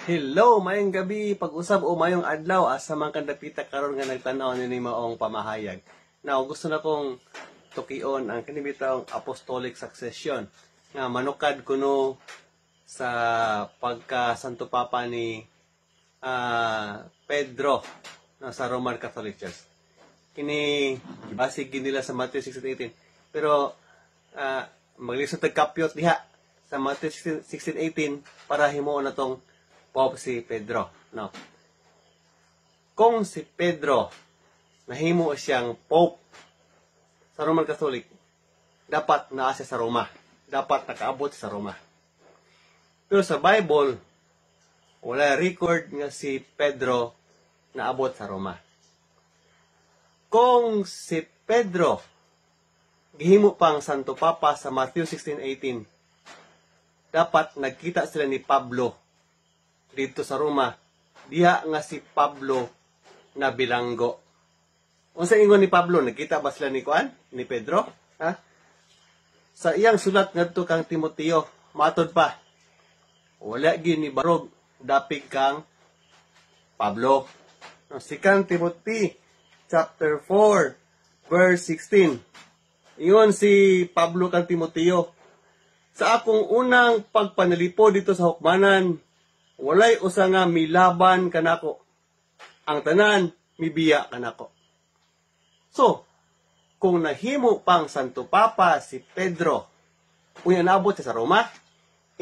Hello, maayong gabi, pag-usab o maayong adlaw asa man kandapita karon nga nagtan-aw nini maong pamahayag. Now, gusto na kong tukion ang kini bitawng apostolic succession nga manukad kuno sa pagka Santo Papa ni Pedro na sa Roman Catholic Church. Kini gibase gid nila sa Matthew 16:18. Pero maglisod tag kapyot diha sa Matthew 16:18 para himuon na tong Pope si Pedro, no? Kung si Pedro nahimo siyang Pope sa Roman Catholic, dapat naa siya sa Roma. Dapat nakaabot siya sa Roma. Pero sa Bible, wala record nga si Pedro naabot sa Roma. Kung si Pedro gihimo pang Santo Papa sa Matthew 16:18, dapat nagkita sila ni Pablo dito sa Roma. Diha nga si Pablo na bilanggo. Unsa ingon ni Pablo? Nagkita ba sila ni kuan? Ni Pedro? Ha? Sa iyang sulat ngadto kang Timoteo, matod pa, wala gyud ni barog dapig kang Pablo. No, 2 Timothy chapter 4 verse 16. Ingon si Pablo kang Timoteo, "Sa akong unang pagpanalipo dito sa hukmanan, walay usa nga milaban kanako. Ang tanan mibiya kanako." So, kung nahimo pang Santo Papa si Pedro, unya naabot siya sa Roma,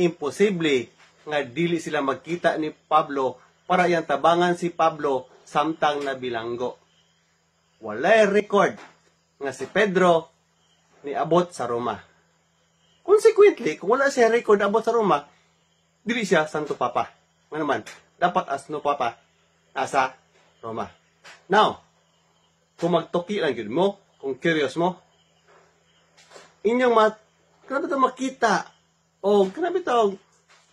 imposible nga dili sila magkita ni Pablo para iyang tabangan si Pablo samtang nabilanggo. Walay record nga si Pedro niabot sa Roma. Consequently, kung wala siya record abot sa Roma, dili siya Santo Papa. Nga naman, dapat as no Papa nasa Roma. Now, kung magtuki lang gyud mo, kung curious mo, inyong mat kana bitaw makita o kana bitaw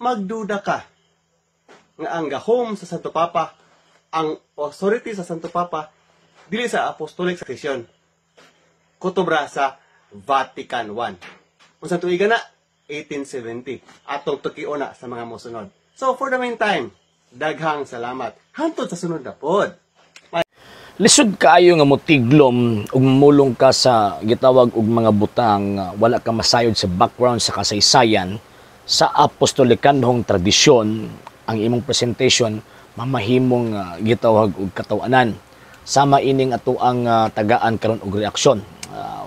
magduda ka nga ang gahom sa Santo Papa, ang authority sa Santo Papa, dili sa apostolic succession. Kutob ra sa Vatican I. Unsa tuiga na? 1870. Atong tukion na sa mga mosunod. So for the meantime, daghang salamat. Hantod sa sunod na pod. Lisod kaayo nga motiglom ug mulong ka sa gitawag og mga butang wala ka masayod sa background sa kasaysayan sa apostolikanhong tradisyon. Ang imong presentation mamahimong gitawag og kataw-anan, sama ining ato ang tagaan karon og reaksyon.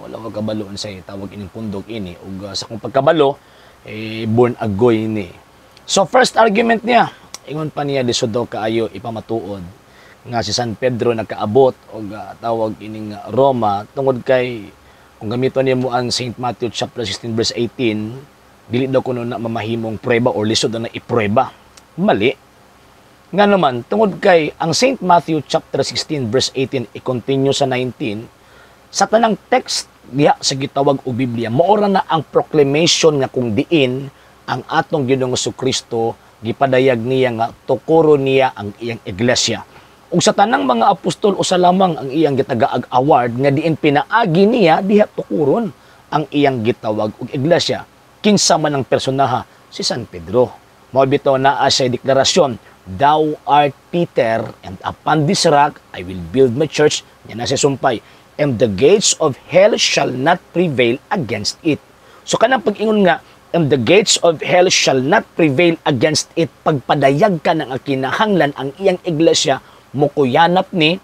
Wala ko kabalo unsay tawag ining pundok ini ug sa akong pagkabalo eh, born agoy ni. So first argument niya, ingon pa niya lisod daw kaayo ipamatuod nga si San Pedro nakaabot og tawag ining Roma tungod kay kung gamiton nimo ang St. Matthew chapter 16 verse 18, dili daw kuno na mamahimong prueba or lisod na iprueba. Mali. Nga naman, tungod kay ang St. Matthew chapter 16 verse 18 i-continue sa 19, sa tanang text diha sa gitawag og Biblia, maora na ang proclamation nga kung diin ang atong Ginoong Kristo gipadayag niya nga tukuro niya ang iyang iglesia. Ug sa tanang mga apostol, usa lamang ang iyang gitagaag award nga diin pinaagi niya diha tukuron ang iyang gitawag og iglesia. Kinsa man ang personaha? Si San Pedro. Mao bitaw naa siya deklarasyon, "Thou art Peter, and upon this rock I will build my church." Yan na siya sumpay. "And the gates of hell shall not prevail against it." So kanang pag-ingon nga, "And the gates of hell shall not prevail against it," pagpadayag ka ng kinahanglan ang iyang iglesia mukuyanap ni,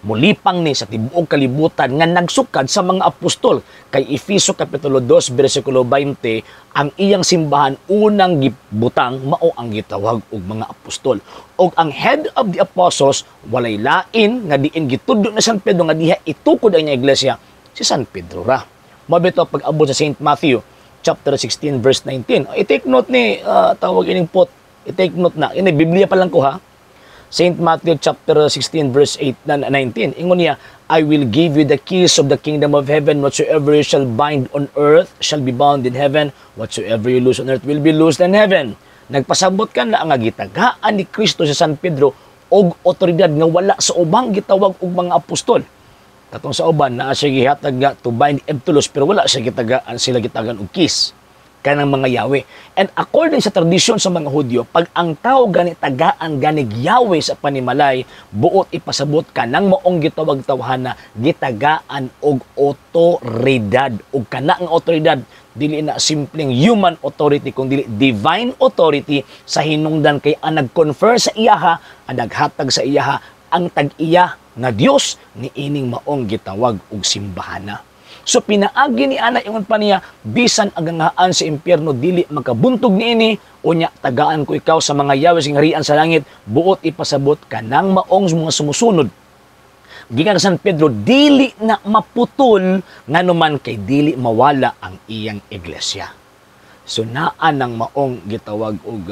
mulipang ni sa tibuok kalibutan nga nagsukad sa mga apostol. Kay Efeso kapitulo 2 bersikulo 20, ang iyang simbahan unang gibutang mao ang gitawag og mga apostol. Og ang head of the apostles walay lain nga diin gitudlo na San Pedro nga diha itukod ang iyang iglesia, si San Pedro ra. Mao bitaw pag-abot sa St. Matthew chapter 16 verse 19. I-take note ni tawag ining pot. I-take note na. Ini Biblia pa lang ko ha. St. Matthew chapter 16 verse 8 na 19. Ingon niya, "I will give you the keys of the kingdom of heaven. Whatsoever you shall bind on earth shall be bound in heaven. Whatsoever you loose on earth will be loosed in heaven." Nagpasabot ka na ang gitagaan ni Kristo sa San Pedro og otoridad nga wala sa ubang gitawag og mga apostol. Katong sa uban naa siya gihatag nga to bind and to loose, pero wala siya gitagaan sila gitagan og keys. Kanang mga yawe. And according sa tradisyon sa mga Hudyo, pag ang tao gani tagaan ganig yawe sa panimalay, buot ipasabot kanang maong gitawag tawhana gitagaan og otoridad. Og kana nga otoridad dili na simpleng human authority kung dili divine authority, sa hinungdan kay ang nag-confer sa iyaha, ang naghatag sa iyaha, ang tag-iya nga Dios ni ining maong gitawag og simbahana. So pinaagi ni ana, ingon pa niya, bisan ang gangaan sa impyerno dili makabuntog niini, unya tagaan ko ikaw sa mga yawe sa harian sa langit, buot ipasabot kanang maong mga sumusunod gikan San Pedro dili na maputol, nganuman kay dili mawala ang iyang iglesia. So naa nang maong gitawag og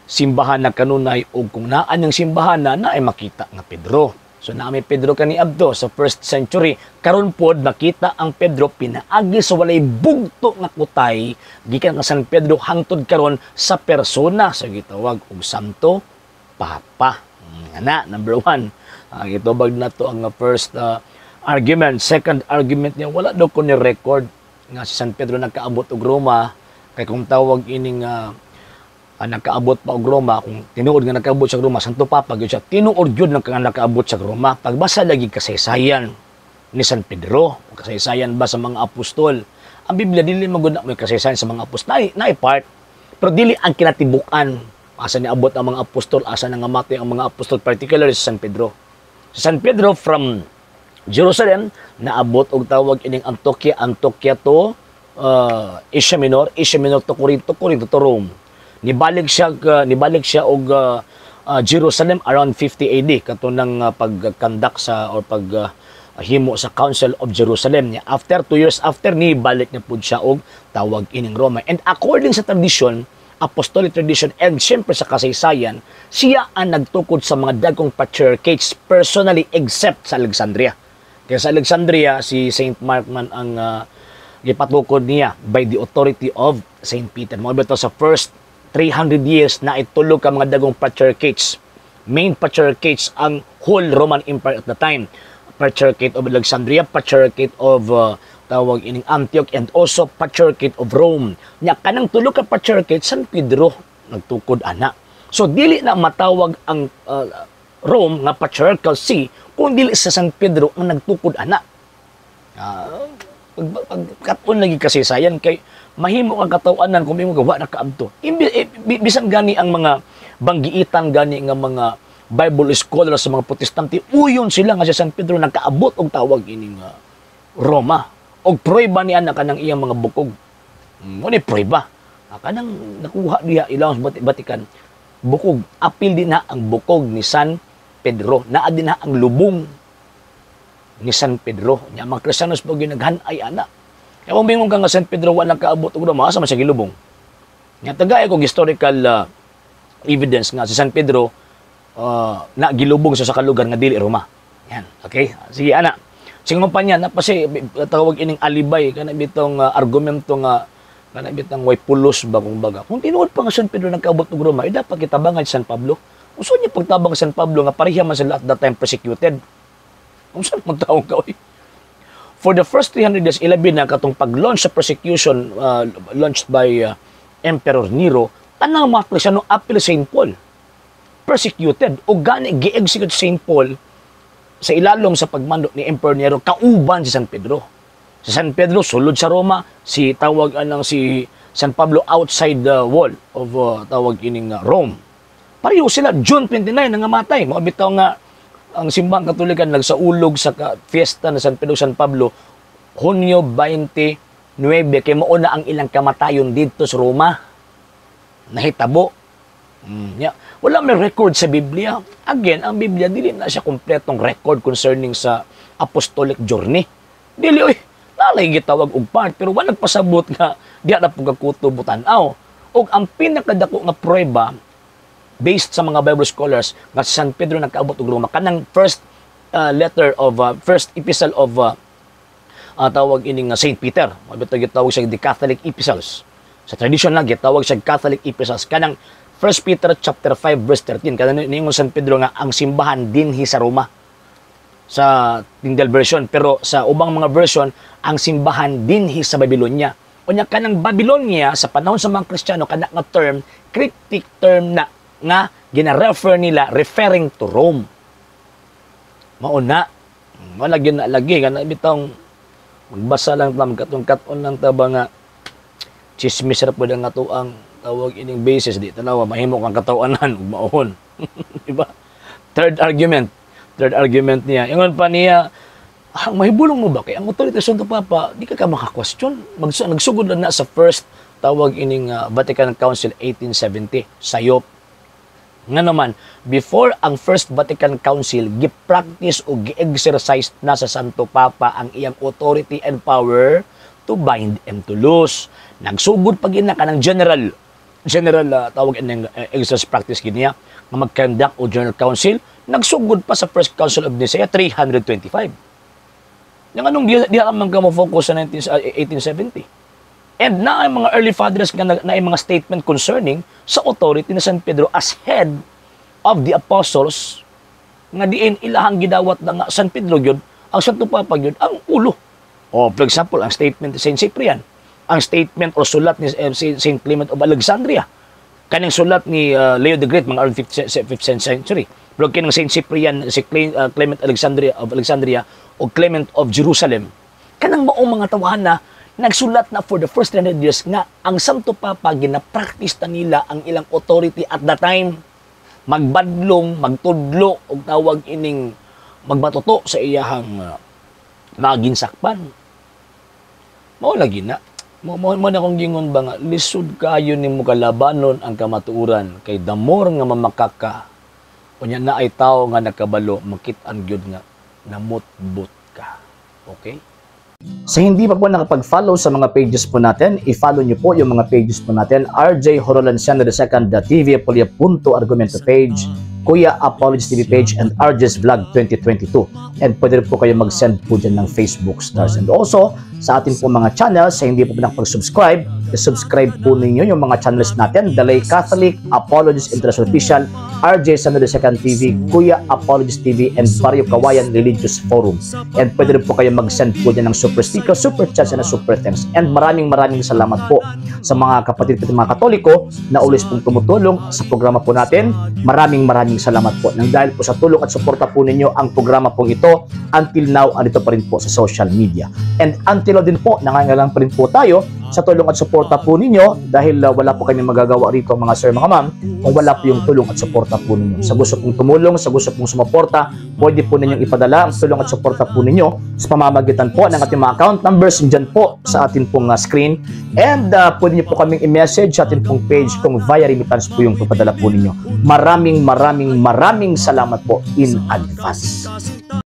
simbahan na kanunay, ug kung naa ng simbahan na naay makita nga Pedro. So naa may Pedro kaniadto sa first century. Karon pod makita ang Pedro pinaagi sa walay bugto nga kutay gikan ka San Pedro hangtod karon sa persona sa gitawag og Santo Papa. Ana, number one. Itubag na to ang first argument. Second argument niya, wala daw ko ni record nga si San Pedro nagkaabot og Roma, kay kung tawag ining nakaabot pa og Roma, kung tinuod nga nakaabot sa Roma, Santo Papa gyud siya. Tinuod gyud nga nakaabot sa Roma. Pagbasa lagi kasaysayan ni San Pedro, o kasaysayan ba sa mga apostol. Ang Biblia dili man gud na may kasaysayan sa mga apostol. Naay part, pero dili ang kinatibuk-an. Asa niabot ang mga apostol, asa nangamatay ang mga apostol, particularly sa San Pedro. Sa San Pedro from Jerusalem naabot og tawag ining Antioquia, Antioquia to Asia Minor, Asia Minor to Corinto, Corinto to Rome. Nibalik siya og Jerusalem around 50 AD, kato nang pag-conduct sa or pag himo sa Council of Jerusalem niya. After 2 years after, ni balik na pud siya og tawag ining Roma. And according sa tradition, apostolic tradition, and siyempre sa kasaysayan, siya ang nagtukod sa mga dagkong patriarchates personally except sa Alexandria. Kaya sa Alexandria, si Saint Mark man ang gipatukod niya by the authority of Saint Peter. Mao ba sa first 300 years na itulo ka mga dagong patriarchates. Main patriarchates ang whole Roman Empire at the time. Patriarchate of Alexandria, Patriarchate of tawag ining Antioch, and also Patriarchate of Rome. Nya kanang tulo ka patriarchate, San Pedro nagtukod ana. So dili na matawag ang Rome nga patriarchal see kung dili sa San Pedro ang nagtukod ana. Pag kat-on lagi kasaysayan kay mahimo kang katawanan kung imo gawa na kaabto. Bisan gani ang mga banggiitan gani nga mga Bible scholars sa mga Protestante, uyon sila nga si San Pedro nagkaabot og tawag ining Roma. Og prueba niya na kanang iyang mga bukog. Mo ni prueba. Kanang nakuha diha ilang sa Vatican bukog, apil din na ang bukog ni San Pedro. Naa din na ang lubong ni San Pedro. Nya mga Kristiyanos pag naghanay ana. Kaya kung bingon ka nga San Pedro wala kaabot og Roma, asa man siya gilubong? Nya tagay kog historical evidence nga si San Pedro na gilubong sa lugar nga dili Roma. Yan, okay? Sige ana. Singon pa niya na pa si tawag ining alibay, kana bitong argumento nga kana bitang way pulos ba kung baga. Kung tinuod pa nga San Pedro nagkaabot og Roma, eh, dapat kitabangan si San Pablo. Unsa niya pagtabang San Pablo nga pareha man sila at that time persecuted? Unsa man taong ka oy? For the first 300 years, ilabi na katong pag-launch sa persecution launched by Emperor Nero, tanang mga Kristyano apil St. Paul persecuted, o gani gi-execute St. Paul sa ilalom sa pagmando ni Emperor Nero kauban si San Pedro. Si San Pedro sulod sa Roma, si tawag anang si San Pablo outside the wall of tawag ining Rome. Pareho sila June 29 nangamatay. Mao bitaw nga ang Simbahang Katolika nagsaulog sa fiesta na San Pedro San Pablo Hunyo 29 kay mao na ang ilang kamatayon didto sa Roma. Nahitabo. Yeah. Wala may record sa Biblia. Again, ang Biblia dili na siya kompletong record concerning sa apostolic journey. Dili oy, nalay gitawag og part pero wala nagpasabot nga diha na pud kakutob tan-aw. Og ang pinakadako nga prueba based sa mga Bible scholars nga si San Pedro nagkaabot og Roma kanang first letter of first epistle of tawag ining Saint Peter. Mao bitaw gitawag siya the Catholic Epistles. Sa tradition lang gitawag siya Catholic Epistles, kanang 1 Peter chapter 5 verse 13, kanang niingon San Pedro nga ang simbahan dinhi sa Roma sa Tyndale version, pero sa ubang mga version ang simbahan dinhi sa Babylonia. Unya kanang Babylonia sa panahon sa mga Kristiyano, kana nga term, cryptic term na nga gina-refer nila, referring to Rome. Mauna, wala gyud na lagi kana bitong magbasa lang ta, katong kat-on lang ta ba nga chismis ra pud ang atoang tawag ining basis, di tanawa mahimo kang katawanan ug maohon. Di ba? Third argument. Third argument niya. Ingon pa niya, ang mahibulong mo ba kay ang authority sa Santo Papa di ka maka-question. Nagsugod lang na sa first tawag ining Vatican Council 1870, sayop. Nga naman, before ang First Vatican Council, gi-practice o gi-exercise na sa Santo Papa ang iyang authority and power to bind and to loose. Nagsugod pa gina kanang general tawag ining exercise practice gid niya nga mag-conduct o general council, nagsugod pa sa First Council of Nicaea 325. Yang anong di ka man ka mo focus sa 19, 1870? And na ang mga early fathers nga na ang mga statement concerning sa authority ni San Pedro as head of the apostles, nga diin ilahang gidawat na nga San Pedro gyud, ang Santo Papa gyud ang ulo. O for example, ang statement ni Saint Cyprian, ang statement o sulat ni Saint Clement of Alexandria, kaning sulat ni Leo the Great, mga around 5th, 5th century. Pero kining Saint Cyprian, si Clement Alexandria of Alexandria o Clement of Jerusalem, kanang maong mga tawahan na nagsulat na for the first 300 years nga ang Santo Papa gina-practice na nila ang ilang authority at that time, magbadlong, magtudlo og tawag ining magbatuto sa iyahang maginsakpan. Mao lagi na. Mo na kong gingon ba nga lisod kayo nimo kalabanon ang kamatuoran kay the more nga mamakaka, unya na ay tao nga nakabalo, makit-an gyud nga namutbot ka. Okay? Sa hindi pa po nakapag-follow sa mga pages po natin, i-follow niyo po yung mga pages po natin: RJ Horolanciano II, TV Apolia Punto Argumento page, Kuya Apologies TV page, and RJ's Vlog 2022. And pwede rin po kayo mag-send po dyan ng Facebook stars. And also, sa atin po mga channels, sa hindi po nakapag-subscribe, i-subscribe po ninyo yung mga channels natin: The Lay Catholic, Apologies International Official, RJ Sano II TV, Kuya Apologies TV, and Barrio Kawayan Religious Forum. And pwede rin po kayo mag-send po dyan ng super sticker, super chats, and super thanks. And maraming maraming salamat po sa mga kapatid po, mga Katoliko na always pong tumutulong sa programa po natin. Maraming maraming salamat po. Nang dahil po sa tulong at suporta po ninyo, ang programa pong ito until now andito pa rin po sa social media. And until now din po, nangangailangan pa rin po tayo sa tulong at suporta po ninyo dahil wala po kami magagawa rito, mga sir, mga ma'am, kung wala po yung tulong at suporta po ninyo. Sa gusto pong tumulong, sa gusto pong sumuporta, pwede po ninyong ipadala ang tulong at suporta po ninyo sa pamamagitan po ng ating mga account numbers dyan po sa atin pong screen. And pwede niyo po kaming i-message sa atin pong page kung via remittance po yung papadala po ninyo. Maraming maraming maraming salamat po in advance.